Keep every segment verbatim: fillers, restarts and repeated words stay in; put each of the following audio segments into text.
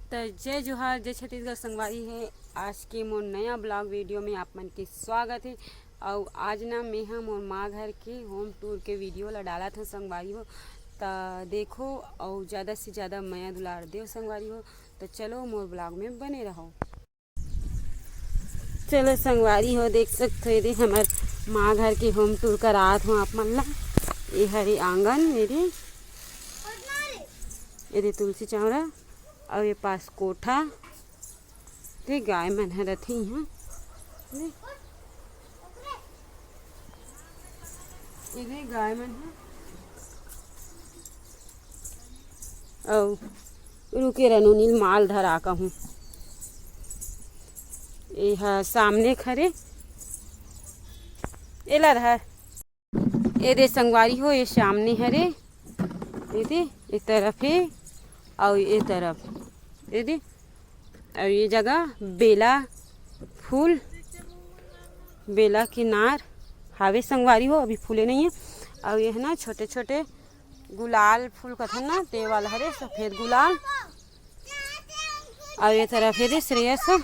त जय जोहार, जय छत्तीसगढ़ संगवारी हो। आज के मोर नया ब्लॉग वीडियो में आप मन के स्वागत हे। अउ आज ना मेहा मोर माँ घर के होम टूर के वीडियो ला डालत हों संगवारी हो। त देखो अउ ज़्यादा से ज़्यादा मया दुलार देव संगवारी हो। त चलो मोर ब्लॉग में बने रहो। चलो संगवारी हो, देख सकत हो, एदे हमर माँ घर के होम टूर करात हों आप मन ला। ये हरे आंगन मेरे, एदे तुलसी चौरा, अउ ये पास कोठा। ते गाय मन ह रथे इहाँ। एदे गाय मन ह। अउ रुके रह नोनी ल माल धरा कहूँ। एहा सामने खरे, एला धर। एदे संगवारी हो, ये सामने हरे, एदे, ए तरफ हे, अउ ए तरफ, एदे, अउ ये जगह बेला फूल, बेला के नार हावे संगवारी हो, अभी फूले नहीं है। अउ ये ह ना छोटे छोटे गुलाल फूल कथन ना, ते वाला हरे, सफेद गुलाल। अउ ये तरफ एदे श्रेयस ह।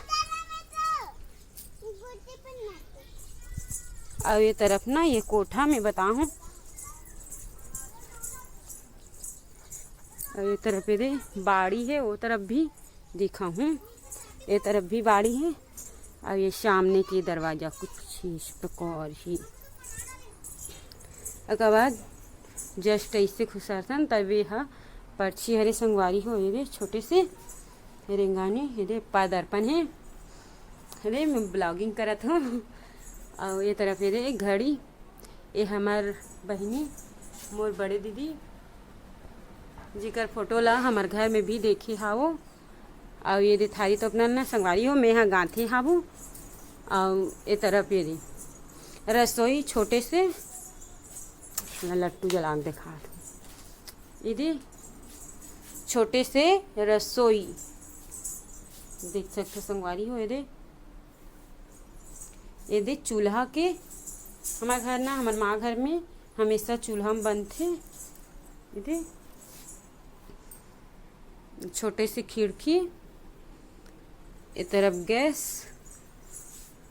अउ ये तरफ ना ये कोठा में बताहूँ। अउ ये तरफ एदे बाड़ी हे, वो तरफ भी दिखाहूँ। ये तरफ भी बाड़ी हे। अउ ये सामने के दरवाजा कुछ इस प्रकार ही। ओकर बाद just ऐसे खुसरथन, तब ये ह परछी हरे संगवारी हो, एदे छोटे से रेंगानी, एदे पादरपन हे। अरे, मैं ब्लॉगिंग करत हों। अउ ये तरफ एदे घड़ी, ये हमर बहिनी, मोर बड़े दीदी, जेकर फोटो ला हमर घर में भी देखे हावो। अउ ये दे थारी तो अपना ना संगवारी हो, मैं हा गांथे हाबू। अउ ये तरफ एदे रसोई छोटे से, लट्टू जला के दिखा दो। एदे छोटे से रसोई देख सकते संगवारी हो। एदे, एदे चूल्हा के, हमर घर ना, हमर माँ घर में हमेशा चूल्हा में बनथे। एदे छोटे से खिड़की, ए तरफ गैस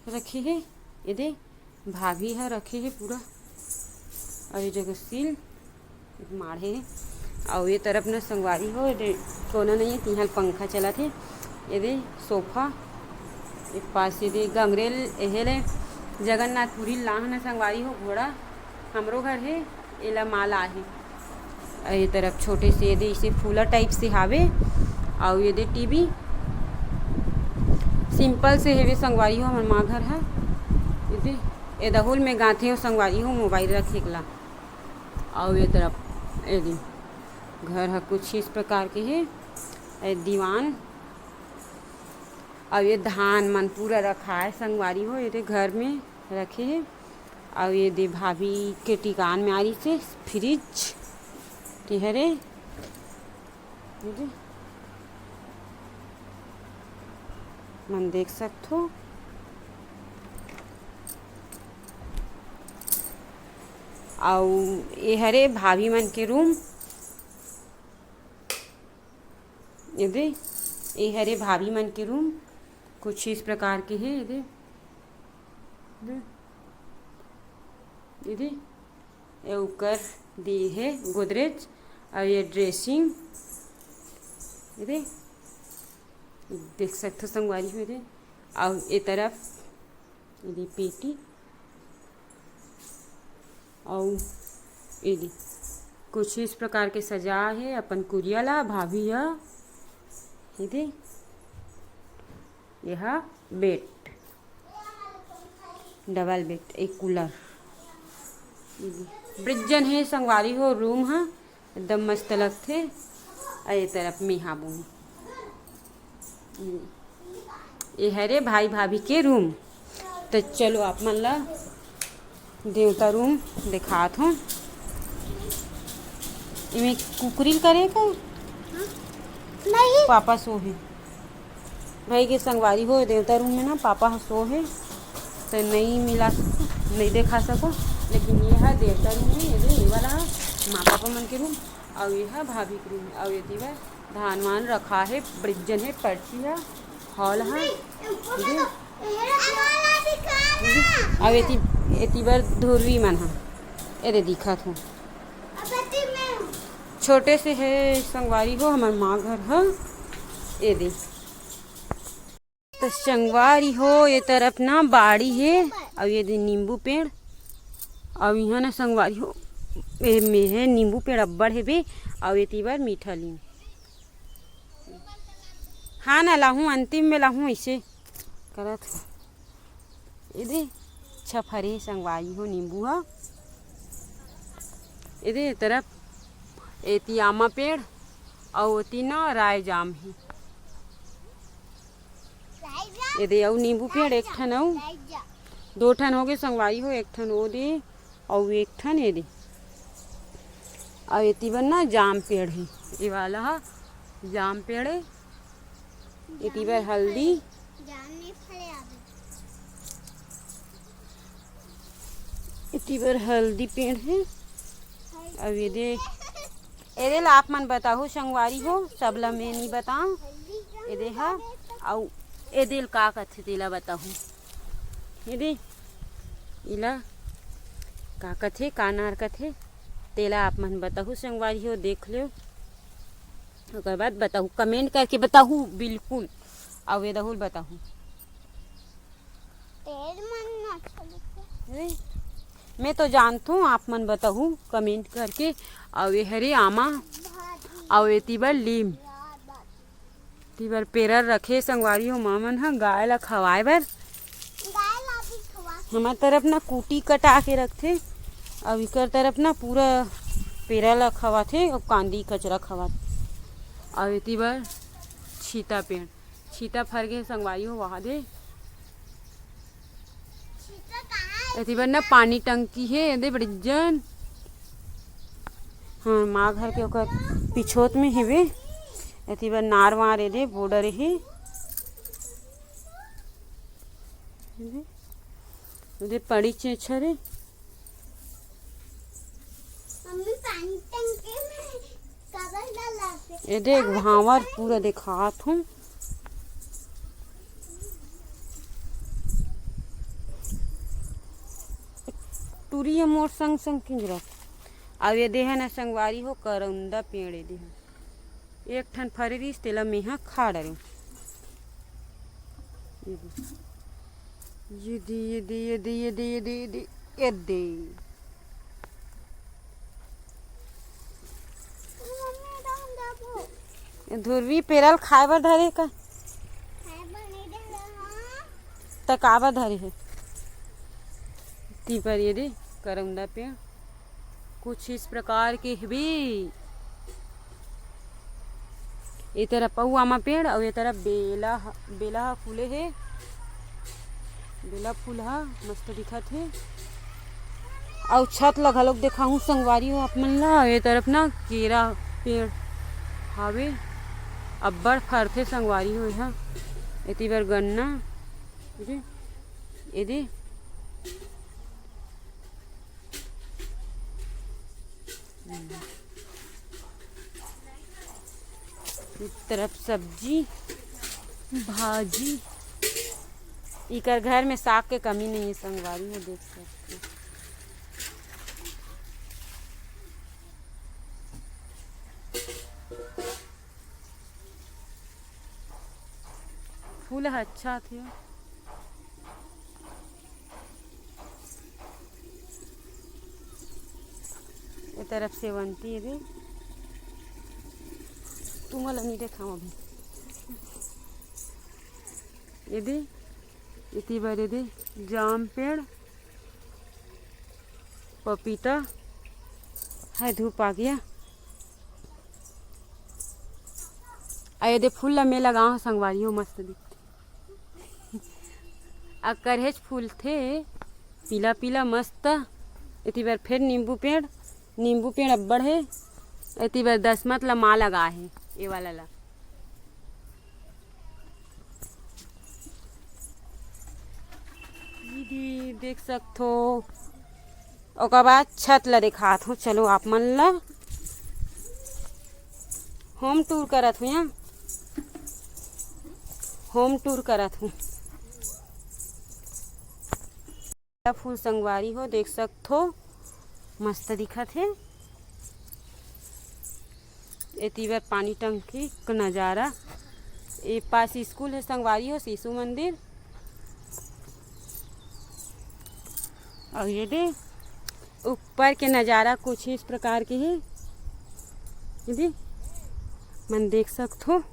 रखे हे, एदे भाभी ह रखे हे पूरा, अउ ये जगह सील माढ़े हे। अउ ये तरफ न संगवारी हो, एदे कोनो नहीं हे, तिहां पंखा चलत हे। एदे सोफा, एक पास एदे गंगरेल, एहे ले जगन्नाथपुरी लाह न संगवारी हो, घोड़ा हमरो घर हे, एला माला आहे। अउ ये तरफ छोटे से एदे इसे फूला टाइप से हावे। अउ एदे टीवी सिंपल से हेवे संगवारी हो, हमर माँ घर ह। एदे, ए दहुल में गांथे हो संगवारी हो, मोबाइल रखे ला। अउ ये तरफ एदे घर ह कुछ इस प्रकार के हे। ए दीवान, अउ ये धान मन पूरा रखाए संगवारी हो, एदे घर में रखे हे। अउ ये दे भाभी के टिकान में आ रही से फ्रिज के हरे, मन देख सकथो। अउ ये हरे भाभी मन के रूम। एदे, ये हरे भाभी मन के रूम, कुछ इस प्रकार के हे। एदे, एदे, एदे, ये ओकर दे हे गोदरेज, अउ ये ड्रेसिंग, एदे, देख सकथो संगवारी हो, एदे, अउ ये तरफ एदे पेटी, अउ एदे कुछ इस प्रकार के सजा हे अपन कुरिया ला भाभी ह। एदे, एहा बेड, डबल बेड, एक कूलर, एदे फ्रिज जन हे संगवारी हो, रूम ह एकदम मस्त लगथे। अउ ये तरफ में हाबू, ये हरे भाई भाभी के रूम। तो चलो आप मन ला देवता रूम दिखात हों। इमे कुकरी करे का? नहीं। पापा सो हे। भाई के संगवारी हो, देवता रूम में ना पापा ह सो हे, तो नहीं मिला सको, नहीं देखा सको। लेकिन ये है देवता रूम में, ये दे, ये वाला है माँ पापा मन के रूम, और ये है भाभी के रूम, और ये दीवार धान वान रखा हे, बड़े जन हे, परछी ह, हॉल ह। अउ एती, एती बर धुरवी मन ह। ए दे दिखत हो। छोटे से हे संगवारी हो, हमर माँ घर ह। ए दे। त संगवारी हो, ए तरफ ना बाड़ी हे, अउ ए दे नींबू पेड़, अउ इहाँ ना संगवारी हो, ए में हे नींबू पेड़ अब्बड़ हेबे, अउ एती बर मीठा लीम। हाँ ना लाहूँ, अंतिम में लाहूँ, अइसे करत हे। ए दे छफरे संगवारी हो नींबू ह। ए दे ए तरफ एती आमा पेड़, अउ ओती ना राय जाम हे। ए दे अउ नींबू पेड़ एक ठन अउ, दो ठन होगे संगवारी हो, एक ठन ओ दे अउ एक ठन ए दे। अउ एती बर ना जाम पेड़ हे, ए वाला ह जाम पेड़ हे। एती बर हल्दी, एती बर हल्दी पेड़ हे। अउ ए दे, ए दे ला आप मन बताहू संगवारी हो, सब ला मैं नी बताऊँ। ए दे हा, अउ ए दे ल का कथे तेला बताहू। ए दे, इला का कथे, का नार कथे, तेला आप मन बताहू संगवारी हो, देख लेव। ओकर बाद बताहू, comment करके बताहू बिल्कुल। अउ ए दहू ल बताहू। तेल मन ना अच्छा दिखे। नहीं, मैं तो जानथों, आप मन बताहू comment करके। अउ ए हरे आमा, भाजी। अउ एती बर लीम, यार, भाजी। एती बर पेरा रखे संगवारी हो, माँ मन ह गाय ला खवाए बर। गाय ला भी खवा। हमर तरफ ना कूटी कटा के रखथे, अउ इकर तरफ ना पूरा पेरा ला खवाथे, अउ कांदी कचरा खवाथे। अउ एती बर छीता पेड़, छीता फर गे संगवारी हो, वहा दे। एती बर ना पानी टंकी हे, ए दे बड़े जन। हाँ, माँ घर के ओकर पिछोत में हेवे। एती बर नार वार ए दे border हे। ए दे पड़ी चेछर हे। मम्मी, पानी टंकी में कागज डाला थे। ए देख, भांवर पूरा दिखात हूँ। टूरी ह मोर संग संग किंजरत। अउ ए दे ह ना संगवारी हो, करौंदा पेड़ ए दे ह। एक ठन फरे रिहिस, तेला मेंहा खा डरेंव। ये दे, ये दे, ये दे। ये धुरवी पेरा ल खाए बर धरे का? त काबर धरे हे? ती पर ये दे, करौंदा पेड़। कुछ इस प्रकार के हवे। ए तरफ अउ आमा पेड़, अउ ए तरफ बेला ह, बेला ह फूले हे। बेला फूल ह मस्त दिखत हे। अउ छत ल घलोक देखाहूँ संगवारी हो आप मन ला। ए तरफ ना केरा पेड़ हावे, अब्बड़ फरथे संगवारी हो एहा। एती बर गन्ना, ए दे, ए दे। एक तरफ सब्जी, भाजी, इकर घर में साग के कमी नहीं है संगवारी हो, देख सकते हो। फूल ह अच्छा थे। ए तरफ सेवंती ए दे, तुमन ल नहीं देखाव अभी। ए दे, एती बर ए दे, जाम पेड़, पपीता, हाय धूप आ गया। अउ ए दे फूल ल मैं लगाव हंव संगवारी हो, मस्त दिखथे। अकरहेच फूलथे, पीला पीला मस्त। एती बर फेर नींबू पेड़, नींबू पेड़ अब्बड़ हे। एती बर दसमत ल माँ लगा हे, ए वाला ल। दीदी देख सकथो। ओकर बाद छत ल देखात हूँ, चलो आप मन ल। होम टूर करत हूँ यहाँ, होम टूर करत हूँ। फूल संगवारी हो, देख सकथो, मस्त दिखत हे। एती बर पानी टंकी के नजारा। ए पास स्कूल हे संगवारी हो, शिशु मंदिर। और ये दे ऊपर के नजारा कुछ इस प्रकार के हे। ये दे मन देख सकथो,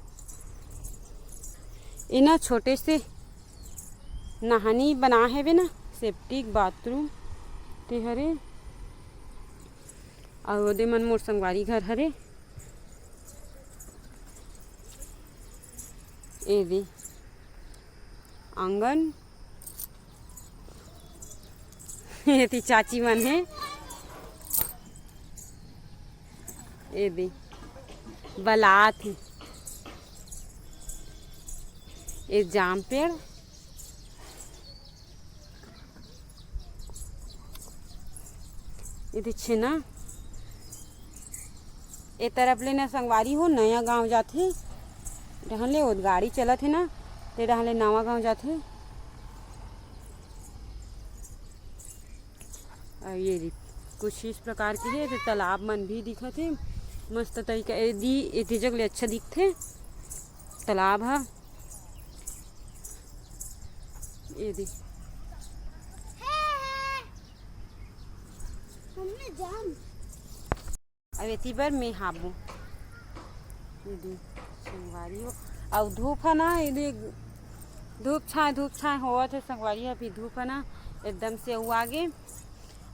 ए ना छोटे से नहानी बना हेवे ना, सेप्टिक बाथरूम ते हरे। और ओदे मन मोर संगवारी घर हरे। ए दे आंगन। एती चाची मन हे। ए दे बलात हे। ए जाम पेड़। एदे छेना। ए तरफ ले ना संगवारी हो, नया गांव जाथे। डहन ले ओद गाड़ी चलत हे ना, ते डहन ले नवा गांव जाथे। अउ ये री कुछ इस प्रकार के हे, ते तालाब मन भी दिखत हे। मस्त तरीका, एदी, एदी जग ले अच्छा दिखथे तालाब ह। ये दे। हमने जाम। अब एती बर मैं हाबू। ये दे, संगवारी हो। अउ धूप ह ना, ये दे, धूप छाय, धूप छाय होवत हे संगवारी हो। अभी धूप ह ना, एकदम से अउ आगे।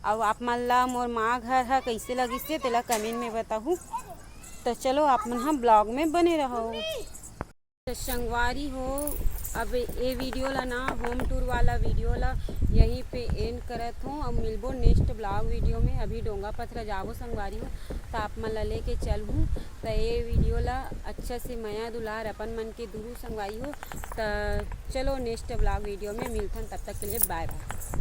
अउ आप मन ला मोर माँ घर ह कइसे लगिस हे, तेला कमेंट में बताहू। त चलो, आप मन ह ब्लॉग में बने रहो। त संगवारी हो, अब ए वीडियो ला ना, होम टूर वाला वीडियो ला यहीं पे एंड करत हूँ। अब मिलबो नेक्स्ट ब्लॉग वीडियो में। अभी डोंगा पथरा जाबो संगवारी हो, त आप मन ला लेके चलहूँ। त ए वीडियो ला अच्छा से मया दुलार अपन मन के दुहू संगवारी हो। त चलो, नेक्स्ट ब्लॉग वीडियो में मिलथन, तब तक के लिए बाय बाय।